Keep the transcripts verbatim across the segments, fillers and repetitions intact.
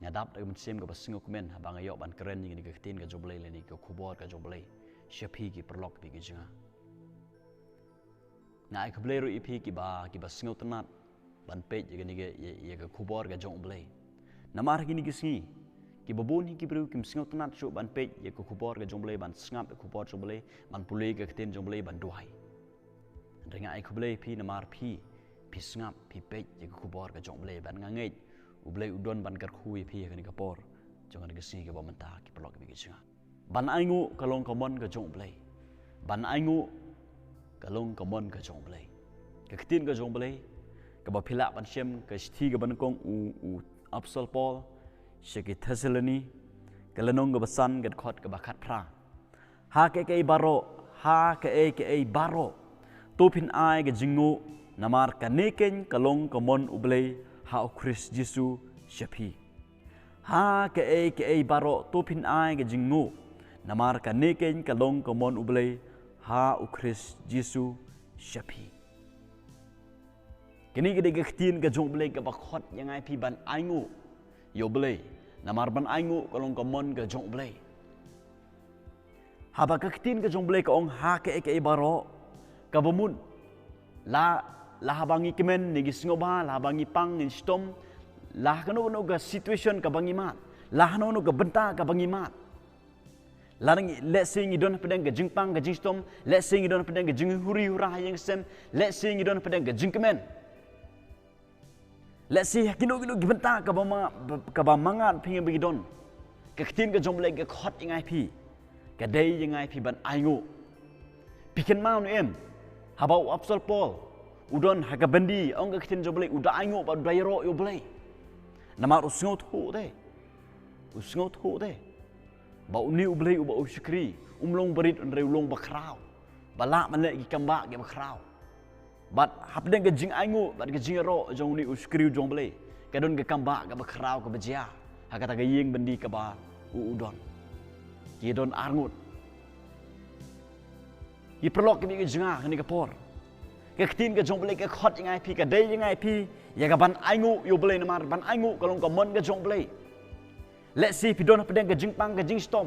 Nga dap da ka mynsiem kaba sngewkmen haba nga ïoh ban kren ïa kane ka ktien ka jong U Blei lane ka khubor ka jong U Blei sha phi ki paralok bad ki jong nga. Nga ai khublei ruh ïa phi kiba, kiba sngewtynnat ban peit ïa kane ka, ïa, ïa ka khubor ka jong U Blei. Namar ha kine ki sngi kiba bun hi ki briew kim sngewtynnat shuh ban peit ïa ka khubor ka jong U Blei, ban sngap ïa ka khubor jong U Blei, ban pule ïa ka ktien jong U Blei, ban duwai. Hynrei nga ai khublei ïa phi namar phi, phi sngap, phi peit ïa ka khubor ka jong U Blei, bad nga ngeit U Blei u don ban kyrkhu ïa phi ha kane ka por jong kane ka sngi kaba mynta ki paralok bad ki jong nga. Ban ainguh ka long ka mon ka jong U Blei. Ban ainguh ka long ka mon ka jong U Blei. Ka ktien ka jong U Blei kaba phi lah ban shem, ka shithi kaba nyngkong u, u Apostol Paul sha ki Thessaloni, ka lynnong kaba san, ka dkhot kaba khatphra. Ha kaei kaei baroh, ha kaei kaei baroh, to phin ai ka jingnguh, namar kane keiñ ka long ka mon U Blei ha U Khrist Jisu sha phi. Ha kaei kaei baroh, to phin ai ka jingnguh, namar kane keiñ ka long ka mon U Blei ha U Khrist Jisu sha phi. Kane ka dei ka ktien ka jong U Blei kaba khot ïa nga ïa phi ban ainguh ïa U Blei. Namar ban ainguh ka long ka mon ka jong U Blei. Haba ka ktien ka jong U Blei ka ong ha kaei kaei baroh, kaba mut la, la haba ngi kmen ne ngi sngewbha, la haba ngi pang ne ngi shitom, la ha kano kano ka situation kaba ngi mad, la ha kano kano ka bynta kaba ngi mad. Lada ngi, let's say ngi don hapdeng ka jingpang ka jingshitom, let's say ngi don hapdeng ka jinghuri hura ha ïing ha sem, let's say ngi don hapdeng ka jingkmen, let's say ha kino kino ki bynta kaba ma, kaba ma nga bad phi ngi ba ngi don, ka ktien ka jong U Blei ka khot ïa nga ïa phi, ka dei ïa nga ïa phi ban ainguh. Phi kynmaw ne em haba u Apostol Paul u don ha ka byndi, ong ka ktien jong U Blei, u da ainguh bad u da ïaroh ïa U Blei. Namar u sngewthuh te, u sngewthuh te ba une U Blei uba u shakri um long barit, hynrei u long bakhraw, ba lah ban leh ki kambah kiba khraw. Bad hapdeng ka jingainguh bad ka jingïaroh jong une u shakri jong U Blei, ka don ka kambah kaba khraw kaba jia ha kata ka ïing byndi kaba u, u don. Ki don arngut. Ki paralok kiba ïeit ki jong nga, ha kane ka por ka ktien ka jong U Blei ka khot ïa nga ïa phi, ka dei ïa nga ïa phi ïa ka ban ainguh ïa U Blei, namar ban ainguh ka long ka mon ka jong U Blei. Let's say phi don hapdeng ka jingpang ka jingshitom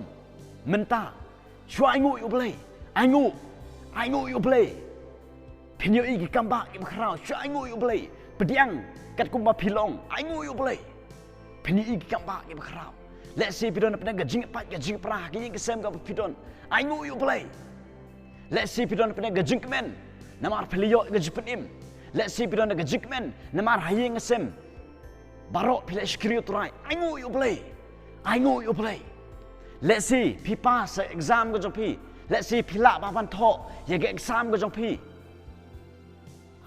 mynta, shu ainguh ïa U Blei. Ainguh, ainguh ïa U Blei. Phin ïohi ki kambah kiba khraw, shu ainguh ïa U Blei. Pdiang katkum ba phi long, ainguh ïa U Blei. Phin ïohi ki kambah kiba khraw. Let's say phi don hapdeng ka jingpait ka jingpra ha ka ïing ka sem kaba phi don, ainguh ïa U Blei. Let's say phi don hapdeng ka jingkmen namar phi la ïoh ka jingpynim. Let's say phi don ka jingkmen namar ha ïing ha sem baroh phi la shakri ïa U Trai, ainguh ïa U Blei. Ainguh ïa U Blei. Let's say phi pass exam ka jong phi. Let's say phi lah ban thoh ïa ka exam ka jong phi.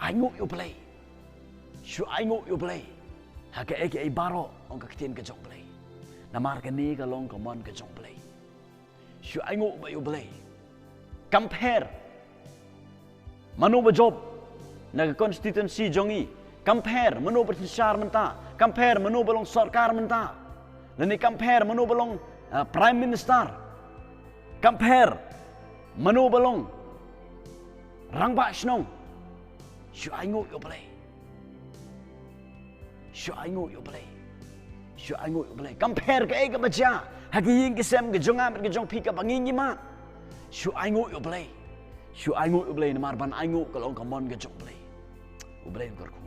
Ainguh ïa U Blei. Shu ainguh ïa U Blei ha kaei kaei baroh, ong ka ktien ka jong U Blei. Namar kane ka long ka mon ka jong U Blei. Shu ainguh bha ïa U Blei. Compare mano ba jop na ka constituency jong ngi. Compare mano ba synshar mynta. Compare mano ba long sorkar mynta. Lane compare mano ba long, uh, Prime Minister. Compare mano ba long rangbah shnong. Shu ainguh ïa U Blei. Shu ainguh ïa U Blei. Shu ainguh ïa U Blei. Compare kaei kaba jia ha ka ïing ka sem ka jong nga bad ka jong phi kaba ngi ngi mad. Shu ainguh ïa U Blei. Shu ainguh ïa U Blei, namar ban ainguh ka long ka mon ka jong U Blei. U Blei un kyrkhu.